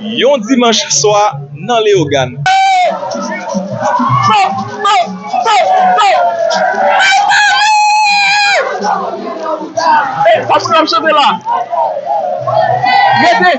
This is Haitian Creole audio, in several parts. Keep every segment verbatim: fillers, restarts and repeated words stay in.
Yon dimanch swa nan Leyogàn. Ey, sa moun ap chante la. Rete.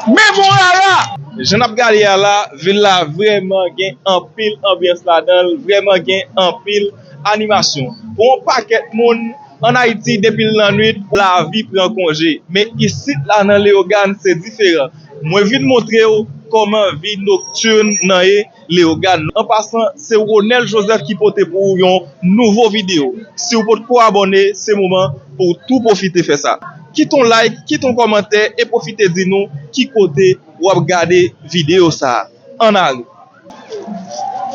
Men bon la la. Jan n ap gade a la, vil la vrèman gen anpil anbyans ladan l, vrèman gen anpil animasyon. Pou yon pakèt moun, ann Ayiti, depi l lannwit, lavi pran konje. Men isit la nan Leyogàn, se diferan. Mwen vin montre w kòman vi noktin nan ye Leyogàn. An pasan, se Ronel Joseph ki pote pou ou yon nouvo videyo. Si w potko abòne, se moman pou w tou pwofite fè sa. Kite yon like, kite yon kòmantè e pwofite di nou ki kote w ap gade videyo sa a. Ann ale.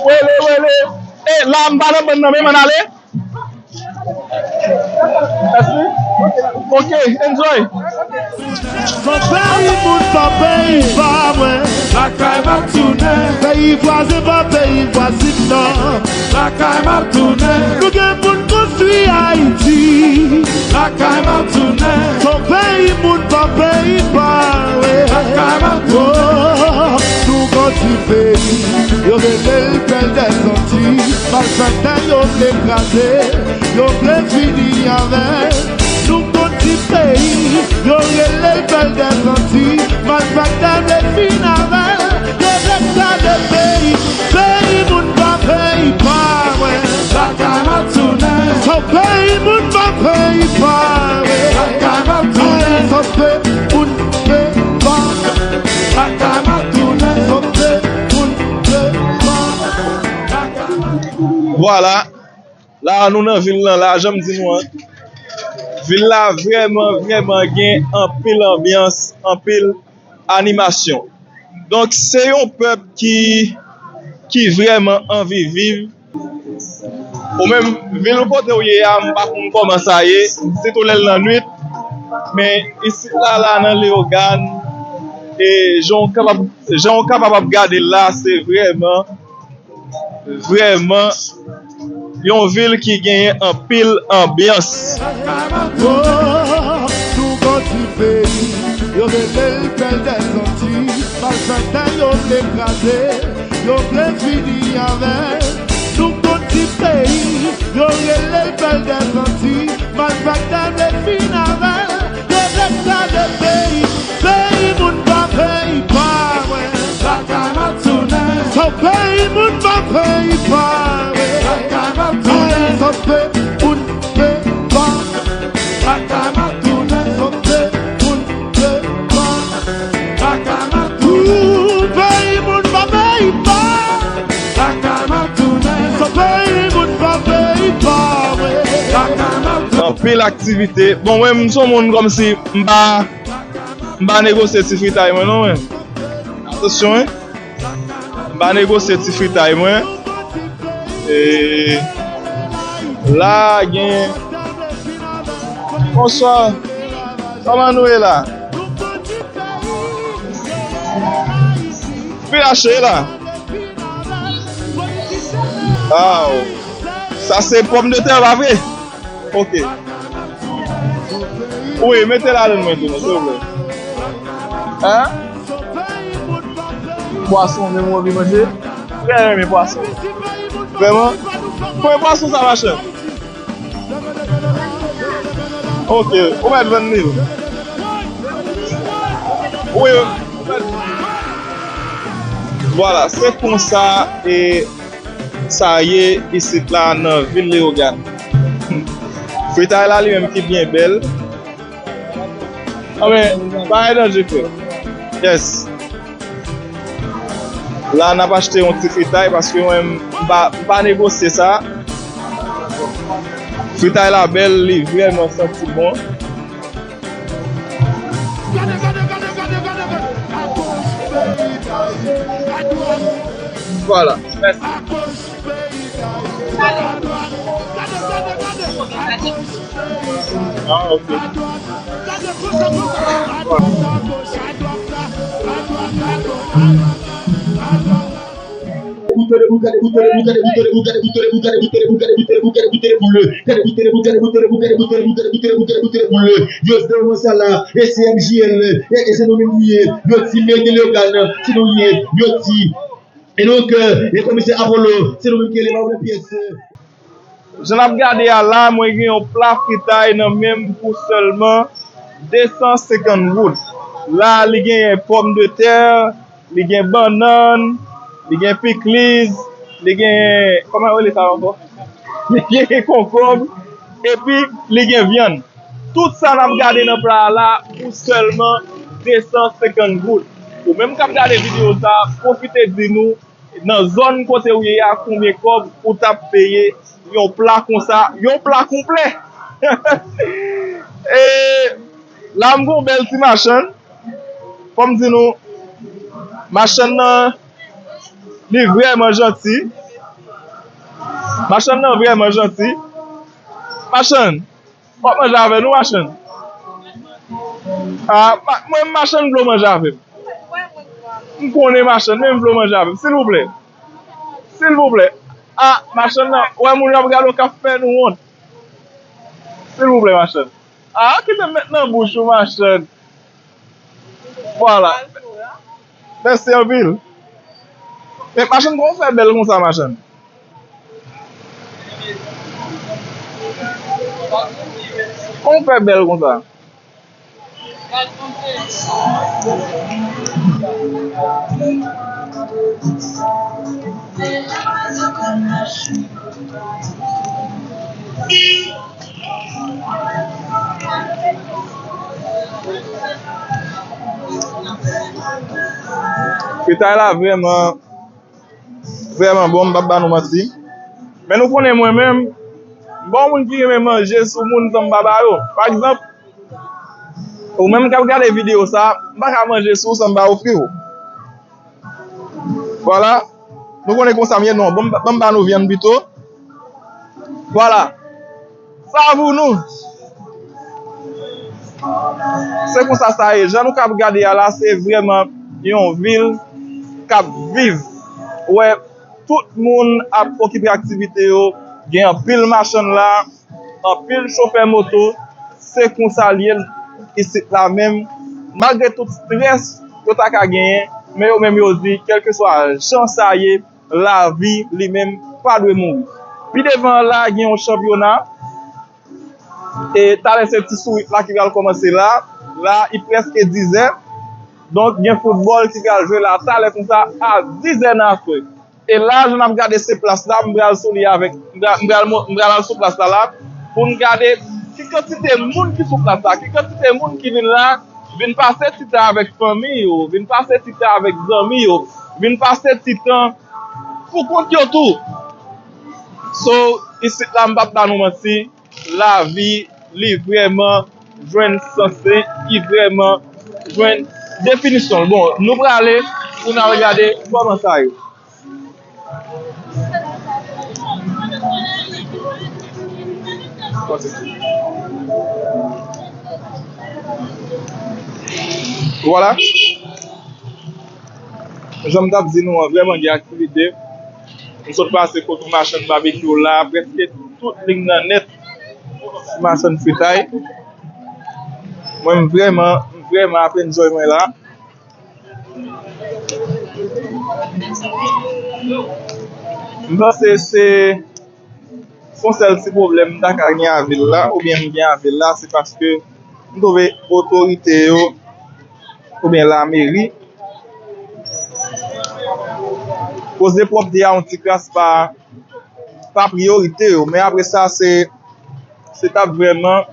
Wele, wele. E, la, m pa nan bann nan, men m ann ale. Mèsi. Ok, enjoy. Son peyi moun pa peyi pa mwen. Lakay m ap tounen. Peyi vwazen pa peyi vwazin nan. Lakay m ap tounen. Nou gen pou n konstwi Ayiti. Lakay m ap tounen. Son peyi moun pa peyi pa mwen. Lakay m ap tounen. Oh, nou gon ti peyi, yo rele l pèl dèzanti. Malfektè yo vle kraze, yo vle fini avè l. Nou gon ti peyi, yo rele l pèl dèzanti. Malfektè vle fin avè l, yo vle kraze peyi. Peyi moun pa peyi pa mwen. Lakay m ap tounen. Son peyi moun pa peyi pa mwen. Lakay m ap tounen. Son peyi moun peyi pa mwen. Lakay m ap tounen. Son peyi moun peyi pa mwen. Vwala. La, nou nan vil lan la, jan m di nou an. Vil la vrèman, vrèman gen anpil anbyans, anpil animasyon. Donk, se yon pèp ki, ki vrèman anvi viv. Ou menm, vil kote w ye a, m pa konn kòman sa ye, sitou lè l nan nwit. Men isit la, la nan Leyogàn, e jan w kapab, jan w kapab ap gade l la, se vrèman vrèman yon vil ki genyen anpil anbyans. Oh, nou gon ti peyi, yo rele l pèl dèzanti. Malfektè yo vle kraze, yo vle fini avè l. Nou gon ti peyi, yo rele l pèl dèzanti. Malfektè vle fin avè l. Yo vle kraze peyi, peyi moun pa peyi pa mwen. Lakay m ap tounen. Son peyi moun pa peyi pa mwen. Lakay m ap tounen. Son peyi moun peyi pa mwen. Lakay m ap tounen. Son peyi moun peyi pa mwen. Lakay m ap tounen. Ooh, peyi moun pa peyi pa mwen. Lakay m ap tounen. Son peyi moun pa peyi pa mwen. Lakay m ap tounen. Anpil aktivite. Bon, mwen, m se yon moun kòmsi m pa, m pa negosye ti fritay mwen, non, mwen. Atansyon, wi. M pa negosye ti fritay mwen. E la, gen, bonswa. Kòman nou ye la? Vin achte la. Aw. Sa se pòmdetè, pa vre? Ok. Wi, mete ladann mwen tou, non, silvouplè. Hein? Pwason, menm ou anvi manje? Trè renmen pwason. Vrèman? Konbyen pwason sa, machann? Ok, ou mèt vann li. Wi, wi. Vwala, se konsa e sa ye isit la nan vil Leyogàn. Fritay la li menm ki byen bèl. Anben, pa gen danje, frè. Yes. La, n ap achte yon ti fritay paske mwen, m pa, m pa negosye sa. Fritay la bèl, li vrèman santi bon. Vwala. Mèsi. Ah, ok. Koute Yo se nan moman sa la, e se M J L, e se nou menm nou ye, yo di Mene Leogane, se nou ye, yo di, e donk, e komisè Apollo, se nou menm ki rele pa pwòp pyès. Jan n ap gade a la, mwen gen yon pla fritay nan men m pou sèlman de san senkant goud. La, li genyen pòmdetè, li gen bannann, li gen pikliz, li gen, kòman yo rele sa ankò? Li gen konkonb, epi li gen vyann. Tout sa n ap gade nan pla a la pou sèlman de san senkant goud. Ou menm k ap gade videyo sa, pwofite di nou nan zòn kote w ye a, konbyen kòb ou t ap peye yon pla konsa, yon pla konplè? E la, m gon bèl ti machann. Fò m di nou, machann nan, li vrèman janti. Machann nan vrèman janti. Machann, w ap manje avè nou, machann? A, ma, mwen, machann vle w manje avè m. M konnen machann, men m vle w manje avè m, silvouplè. Silvouplè. A, machann nan, wè moun yo ap gade w k ap fè nou wont. Silvouplè, machann. A, kite m met nan bouch ou, machann. Vwala. Mèsi anpil. Men machann, kòman w fè bèl konsa, machann? Kòman w fè bèl konsa? Fritay la vrèman, vrèman bon, m p ap ba nou manti. Men nou konnen mwen menm, m pa yon moun ki renmen manje sou moun san m pa ba yo. Pa egzanp, ou menm k ap gade videyo sa, m pa ka manje sou w san m pa ofri w. Vwala. Nou konnen konsa m ye, non. Ban m, ban m ba nou vyann pito. Vwala. Sa pou nou. Se konsa sa ye. Jan nou k ap gade a la, se vrèman yon vil k ap viv. Ou wè, tout moun ap okipe aktivite yo. Gen anpil machann la. Anpil chofè moto, se konsa l ye isit la menm. Malgre tout strès yo ta ka genyen, men yo menm yo di, kèlkeswa jan sa ye, lavi li menm pa dwe mouri. Pi devan an la, gen yon chanpyona. E talè se ti sourit la ki pral kòmanse la. La, li prèske dizè. Donk, gen foutbòl ki pral jwe la talè konsa a dizè nan aswè. E la, jan n ap gade se plas la, m pral sou li avèk, m pral, m pral mo-, m pral al sou plas la la, pou n gade ki kantite moun ki sou plas la, ki kantite moun ki vin la, vin pase ti tan avèk fanmi yo, vin pase ti tan avèk zanmi yo, vin pase ti tan pou kont yo tou. So, isit la, m p ap ba nou manti, lavi, li vrèman jwenn sans li, li vrèman jwenn definisyon l. Bon, nou prale pou n al gade kòman sa ye. Vwala. Jan m t ap di nou an, vrèman gen aktivite. M sot pase kote yon machann babekyou la, prèske tout liy nan nèt sou machann fritay. Mwen, m vrèman, m vrèman ap enjoy mwen la. M panse se, se yon sèl ti pwoblèm m ta ka gen avè l la, oubyen m gen avè l la, se paske m twouve otorite yo, oubyen lameri, koze pwòpte a yon ti kras pa, pa priyorite yo. Men apre sa, se, se t ap vrèman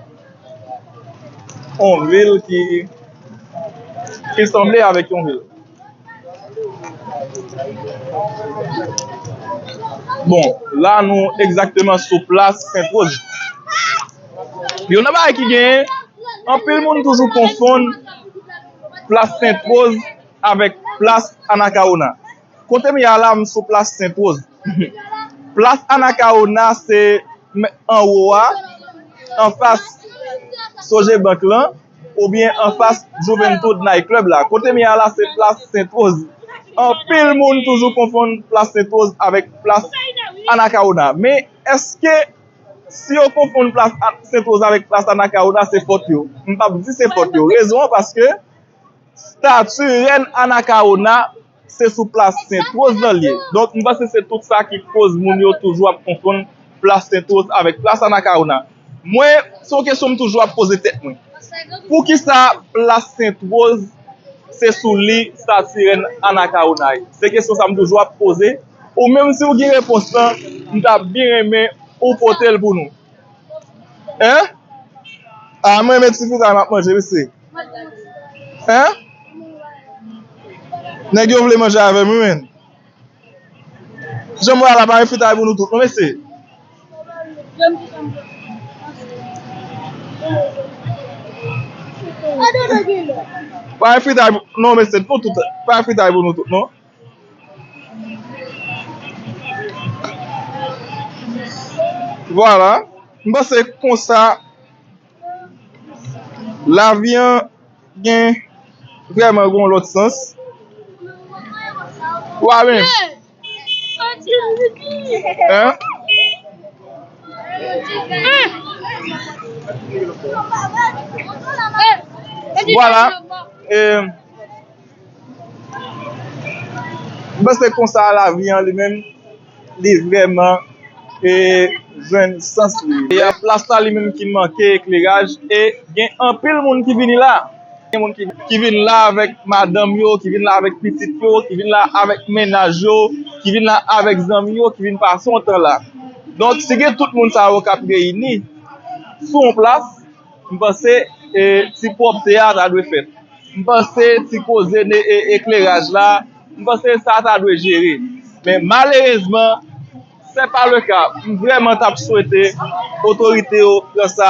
yon vil ki, ki sanble avèk yon vil. Bon, la nou egzakteman sou plas Sentwoz. Youn nan bagay ki genyen, anpil moun toujou konfonn plas Sentwoz avèk plas Anakawona. Kote m ye a la, m sou plas Sentwoz. Plas Anakawona se m-, anwo a, anfas Sogebank lan, oubyen anfas Juventud Night Club la. Kote m ye a la, se plas Sentwoz. Anpil moun toujou konfonn plas Sentwoz avèk plas Anakawona. Men èske si yo konfonn plas A-, Sentwoz avèk plas Anakawona, se fòt yo? M p ap di se fòt yo. Rezon an paske estati rèn Anakawona se sou plas Sentwoz lan l ye. Donk, m panse se tout sa ki koz moun yo toujou ap konfonn plas Sentwoz avèk plas Anakawona. Mwen, se yon kesyon m toujou ap poze tèt mwen. Poukisa plas Sentwoz se sou li estati rèn Anakawona ye? Se kesyon sa m toujou ap poze. Ou menm si w gen repons lan, m t ap byen renmen ou pote l pou nou. Hein? A, mwen menm ti fritay m ap manje, mesye. Hein? Nèg yo vle manje avè m, wi, menn. Jan m wè a la, pa gen fritay pou nou tout, non, mesye. Pa gen fritay pou, non, mesye, nou tout, pa gen fritay pou nou tout, non. Vwala. M panse konsa, lavi an gen vrèman gon lòt sans. Wa menm. Hein? Vwala. E, m panse konsa lavi an li menm, li vrèman, e, jwenn sans li. E plas la li menm ki manke ekleraj, e gen anpil moun ki vini la. Gen moun ki, ki vin la avèk madanm yo, ki vin la avèk pitit yo, ki vin la avèk mennaj yo, ki vin la avèk zanmi yo, ki vin pase yon tan la. Donk, si gen tout moun sa yo k ap reyini sou yon plas, m panse, e, ti pwòpte a ta dwe fèt. M panse ti koze de, e, ekleraj la, m panse sa ta dwe jere. Men malerezman, se pa le ka. M vrèman t ap swete otorite yo pran sa,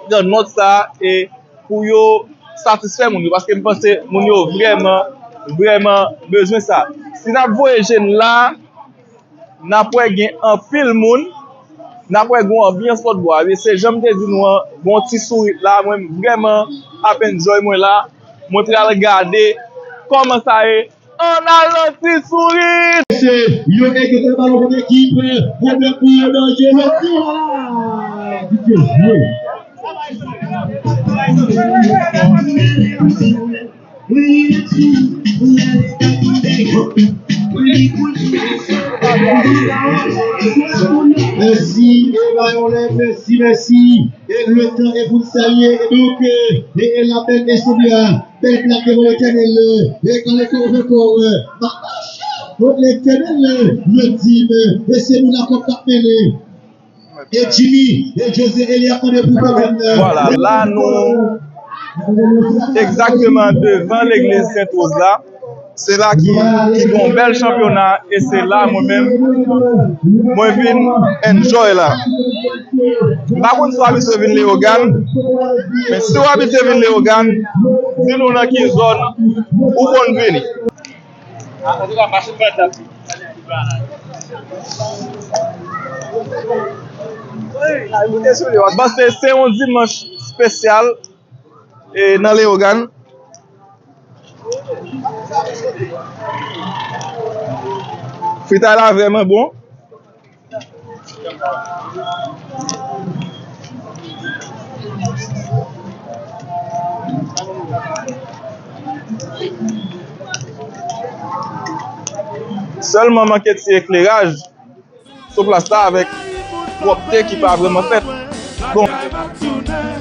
pran nòt sa, e pou yo satisfè moun yo, paske m panse moun yo vrèman, vrèman bezwen sa. Si n ap voye je n la, n ap wè gen anpil moun, n ap wè gen yon anbyans lòtbò a. Ebyen, se jan m te di nou an, gen yon ti sourit la, mwen vrèman ap enjoy mwen la. Mwen pral gade kòman sa ye. Ann al nan ti sourit! Se yo egzekite balon pou ekip, pwoblèm pou yo danje, mèsi, vwala! Didye jwe. Mèsi, e ba yo lè, mèsi, mèsi. E le tan e pou n salye, e donk, e, e, e la bèl estobya, bèl plak devan Letènèl, e kale kò ankò, e, ba, o Letènèl, yo di, e se moun akò k ap mennen. E Jimmy, e Jose, e li ap mande pou pèmèt, e, vwala, la nou egzakteman devan legliz Sentwoz la. Se la ki, ki gon bèl chanpyona, e se la mwen menm, mwen vin enjoy la. M pa konn si w abitye vin Leyogàn, men si w abitye vin Leyogàn, di nou nan ki zòn ou konn vini. M panse se yon dimanch espesyal. E nan Leyogàn. Fritay la vrèman bon. Sèlman manke ti ekleraj sou plas la avèk pwòpte ki pa vrèman fèt. Bon.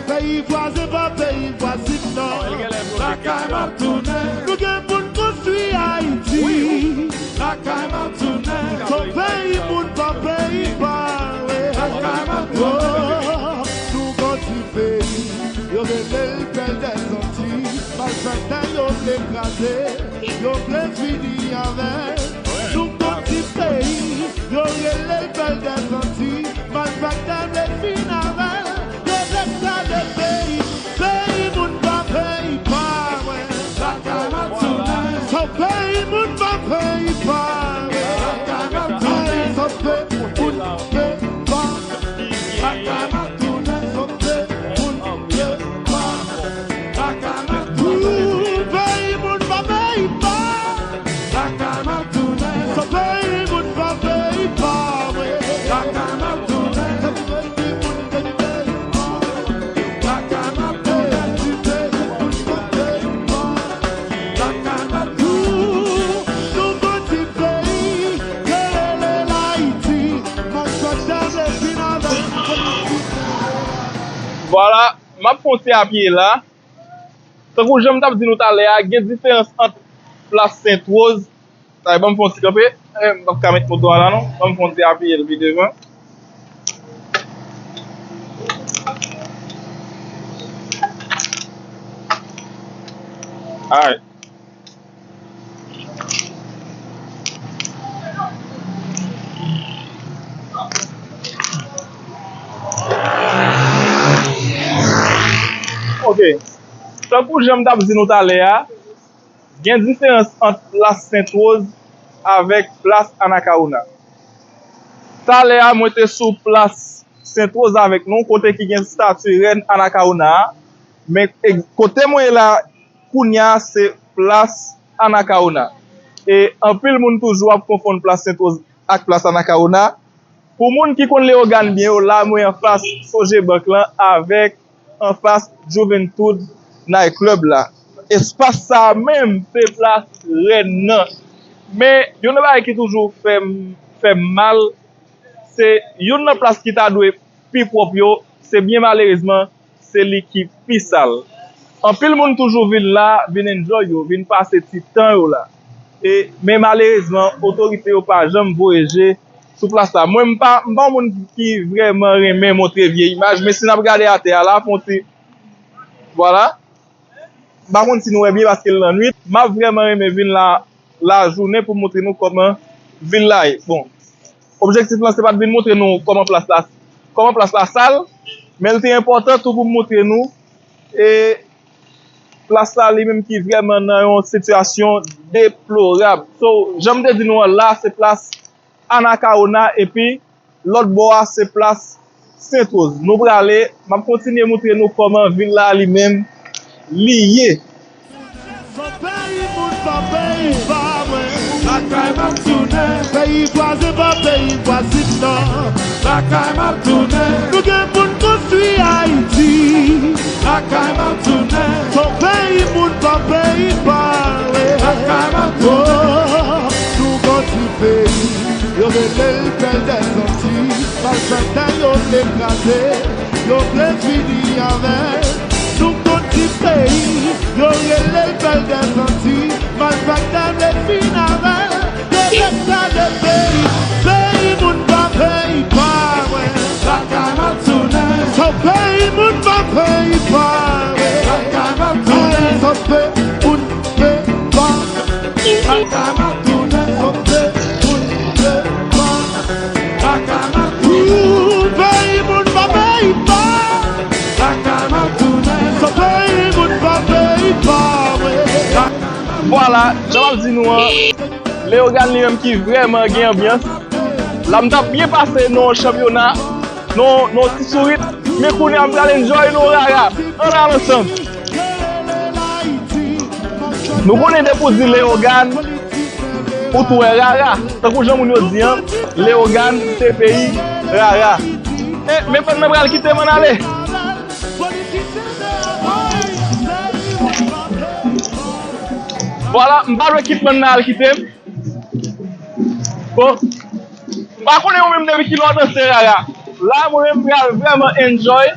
Peyi vwazen pa peyi vwazin non. Lakay m ap tounen. Nou gen pou n konstwi Ayiti. Lakay m ap tounen. Se yon peyi moun pa peyi pa, wi. Lakay m ap tounen. Oh, nou gon ti peyi. Yo rele l pèl dèzanti. Malfektè yo vle kraze. Yo vle fini avè l. Nou gon ti peyi, yo rele l pèl dèzanti. Malfektè vle fin avè l, yo vle kraze peyi. Peyi moun pa peyi pa, wi. Sa peyi moun pa peyi pa, wi. Sa peyi moun pe pa. Ou, peyi moun pa peyi pa. Vwala, m ap fè yon ti apiye la. Tankou jan m t ap di nou talè a, gen diferans ant plas Sentwoz. Ay, ban m fè yon ti kanpe. Eh, m p ap ka met moto a la non. Ban m fè yon ti apiye l pi devan. Ay. Ok. Tankou jan m t ap di nou talè a, gen diferans ant plas Sentwoz avèk plas Anakawona. Talè a, mwen te sou plas Sentwoz avèk nou, kote ki gen estati rèn Anakawona a. Men, e, kote mwen ye la, kounye a, se plas Anakawona. E anpil moun toujou ap konfonn plas Sentwoz ak plas Anakawona. Pou moun ki konn Leyogàn byen, yo la mwen anfas Sogebank lan avèk anfas Juventud Night Club la. Espas sa a menm, se plas rèn nan. Men, youn nan bagay ki toujou fè m, fè m mal, se youn nan plas ki ta dwe pi pwòp yo, se byen malerezman, se li ki pi sal. Anpil moun toujou vin la, vin enjoy yo, vin pase ti tan yo la. E, men malerezman, otorite yo pa janm voye je sou plas la. Mwen, m pa, m pa yon moun ki vrèman renmen montre vye imaj, men si n ap gade atè a la, fè yon ti, vwala. M pa konn si nou wè byen paske l lannwit. M ap vrèman renmen vin la lajounen pou m montre nou kòman vil la ye. Bon, objektif lan se pa t vin montre nou kòman plas la, kòman plas la sal, men l te enpòtan tou pou m montre nou e plas la li menm ki vrèman nan yon sitiyasyon deplorab. So, jan m te di nou an la, se plas Anakawona, epi lòt bò a se plas Sentwoz. Nou prale, m ap kontinye montre nou kòman vil la li menm li ye. Son peyi moun pa peyi pa mwen. Lakay m ap tounen. Peyi vwazen pa peyi vwazin non. Lakay m ap tounen. Nou gen pou n konstwi Ayiti. Lakay m ap tounen. Son peyi moun pa peyi pa mwen. Lakay m ap tounen. Oh, nou gon ti peyi, yo rele l Bèl dèzanti. Malfektè yo vle kraze, yo vle fini avè l. Nou gon ti peyi, yo rele l Bèl dèzanti. Malfektè vle fin avè l. Yo vle kraze peyi. Peyi moun pa peyi pa mwen. Lakay m ap tounen. Son peyi moun pa peyi pa mwen. Lakay m ap tounen. Son peyi moun pe pa. Lakay m ap tounen. Son peyi moun pe pa. Lakay m ap tounen. Ooh, peyi moun pa peyi pa. Lakay m ap tounen. Son peyi moun pa peyi pa mwen. Vwala, jan m ap di nou an, Leyogàn li menm ki vrèman gen anbyans. La m t ap byen pase nan yon chanpyona, nan, nan yon ti sourit, men kounye a m pral enjoy nan yon rara. Ann al ansanm. Nou konnen depi w di Leyogàn, ou tou wè rara. Tankou jan moun yo di an, Leyogàn se peyi rara. E, men fanm nan pral kite m ann ale. Vwala, m pa vle kit fanm nan al kite m. Bon, m pa konnen ou menm depi kilè w danse rara. La, mwen menm, m pral vrèman enjoy.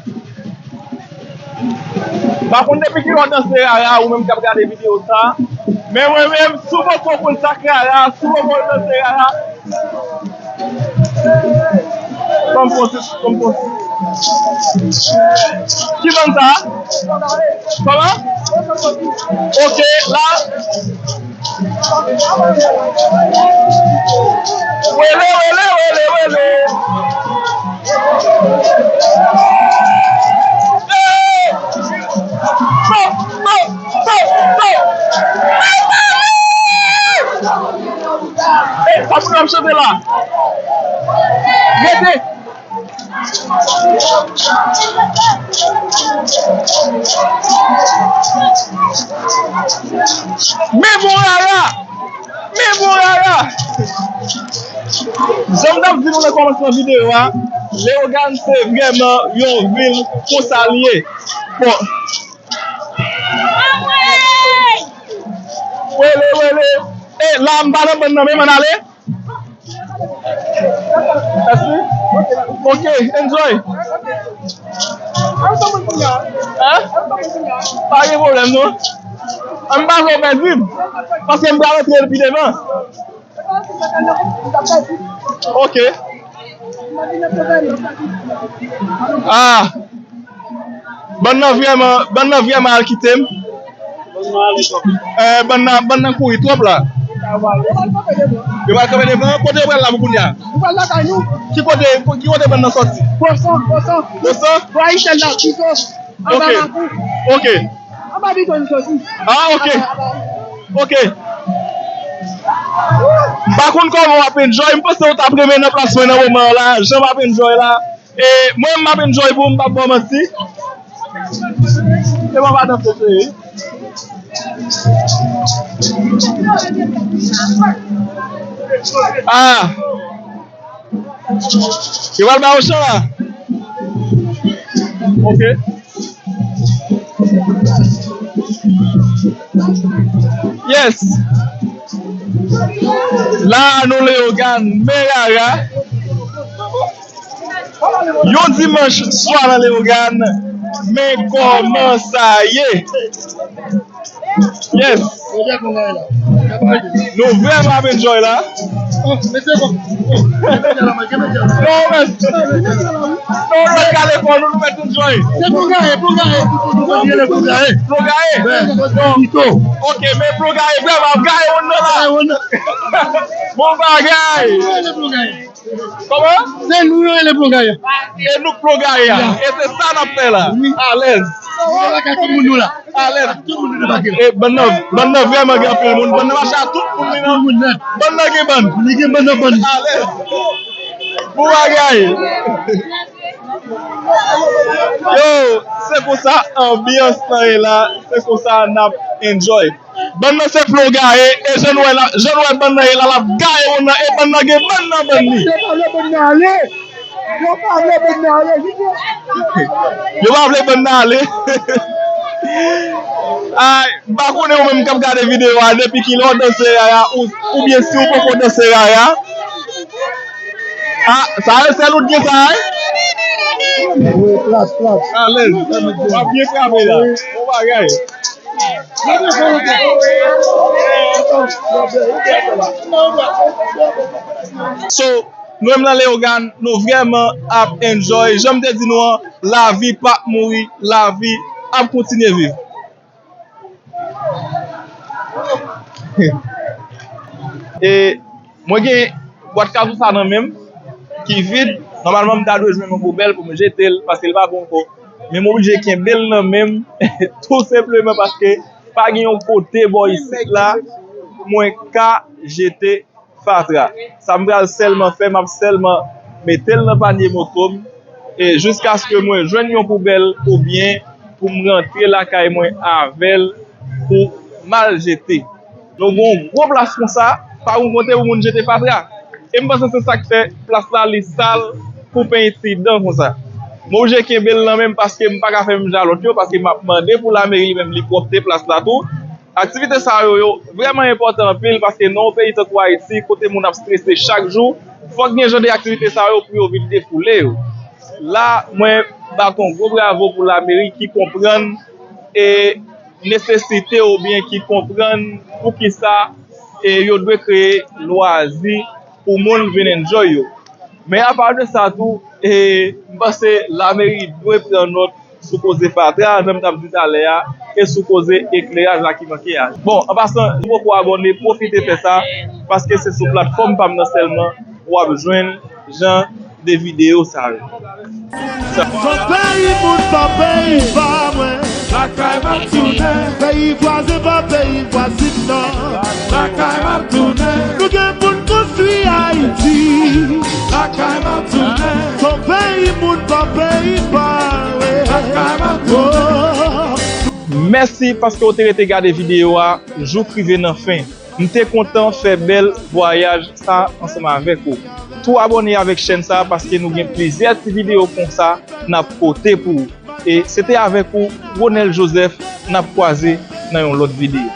M pa konn depi kilè w danse rara, ou menm k ap gade videyo sa. Men mwen menm, si w poko konn sa k rara, si w poko danse rara, Ban m fè yon ti, ban m fè yon ti. Ki bann sa? Kòman? Ok, la. Wele, wele, wele, wele. Hey! Stop, stop, stop, stop! Hey, sa moun ap chante la. Rete. Men bon rara! Men bon rara! Jan m t ap di nou nan kòmansman videyo a, Leyogàn se vrèman yon vil konsa l ye. Bon. Wele, wele. E la, m pa nan bann nan, men m ann ale. Èske? Ok, enjoy. Hein? Pa gen pwoblèm non. An m pa vle w pèdi m. Paske m pral antre l pi devan. Ok. Ah. Bann nan vrèman, bann nan vrèman al kite m. Eh, bann nan, bann nan kouri twòp la. Yo pral kanpe devan. Kote yo pral la pou kounye a? Nou pral lakay nou. Ki kote, ki kote bann nan sòti? Bosan, Bosan. Bosan? Bò Ayisyen la, Tito. Ok. Anba Makou. Ok. Anba Bidon li sòti. Ah, ok. Anba, anba. Ok. M pa konn kòman w ap enjoy. M panse w t ap renmen nan plas mwen nan moman an la. Jan m ap enjoy la. E mwen, m ap enjoy pou m, m p ap ba w manti. E mwen pa danse, cheri. Ah! Yo pral ba w chan la. Ok. Yes. La, nou Leyogàn, men rara. Yon dimanch swa nan Leyogàn, men kòman sa ye? Yes. Nou vrèman ap enjoy la. Non, men. Non, men, gade fò nou, nou mèt enjoy. Se Plogaye, Plogaye. Plogaye. Ok, men Plogaye vrèman ap gaye moun nan la. Bon bagay. Kòman? Se nou yo rele Plogaye. E nou k Plogaye a. E se sa n ap fè la. Alèz. Alèz. E bann nan, bann nan vrèman gen anpil moun. Bann nan mache a tout moun li nan. Bann nan gen bann. Li gen bann nan bann. Alèz. Bon bagay. Yo, se konsa anbyans lan ye la. Se konsa n ap enjoy. Bann nan se Plogaye, e jan nou wè la, jan nou wè bann nan ye la, l ap gaye moun nan, e bann nan gen bann nan bann li. Yo pa vle bann nan ale. Yo pa vle bann nan ale, jije. Yo pa vle bann nan ale. Ay, m pa konnen ou menm k ap gade videyo a, depi kilè w danse rara, ou, oubyen si w poko danse rara. Ah, sa yo sèl ou t gen sa a, wi? Wi, plas, plas. Alèz. W ap byen frape la. Bon bagay. So, nou menm nan Leyogàn, nou vrèman ap enjoy. Jan m te di nou an, lavi p ap mouri, lavi ap kontinye viv. E mwen gen bwat kazou sa nan men m ki vid. Nòmalman, m ta dwe jwenn yon poubèl pou m jete l paske l pa bon ankò. Men m oblije kenbe l nan men m tou senpleman paske pa gen yon kote bò isit la mwen ka jete fatra. Sa m pral sèlman fè, m ap sèlman mete l nan panye moto m, e jiskaske mwen jwenn yon poubèl oubyen pou m rantre lakay mwen avè l pou m al jete. Nou gen yon gwo plas konsa, pa yon kote pou moun jete fatra. E m panse se sa k fè plas la li sal pou penyen ti dan konsa. M oblije kenbe l nan men m paske m pa ka fè menm jan lòt yo, paske m ap mande pou lameri li menm li pwòpte plas la tou. Aktivite sa yo, yo vrèman enpòtan anpil paske nan yon peyi tankou Ayiti, kote moun ap strese chak jou, fòk gen jan de aktivite sa yo pou yo vin defoule yo. La, mwen bat yon gwo bravo pou lameri ki konprann e nesesite oubyen ki konprann poukisa e yo dwe kreye lwazi pou moun vin enjoy yo. Men apa de sa tou, e, m panse lameri dwe pran nòt sou koze fatra, jan m t ap di talè a, e sou koze ekleraj la ki manke a. Bon, an pasan, si w poko abòne, pwofite fè sa, paske se sou platfòm pa m nan sèlman w ap jwenn jan de videyo sa yo. Son peyi moun pa peyi pa mwen. Lakay m ap tounen. Peyi vwazen pa peyi vwazin non. Lakay m ap tounen. Nou gen pou n konstwi Ayiti. Lakay m ap tounen. Son peyi moun pa peyi pa mwen. Lakay m ap tounen. Mèsi paske w te rete gade videyo a jouk rive nan fen. M te kontan fè bèl vwayaj sa ansanm avèk ou. Tou abòne avèk chèn sa paske nou gen plizyè ti videyo konsa n ap pote pou ou. E se te avèk ou, Ronel Joseph, n ap kwaze nan yon lòt videyo.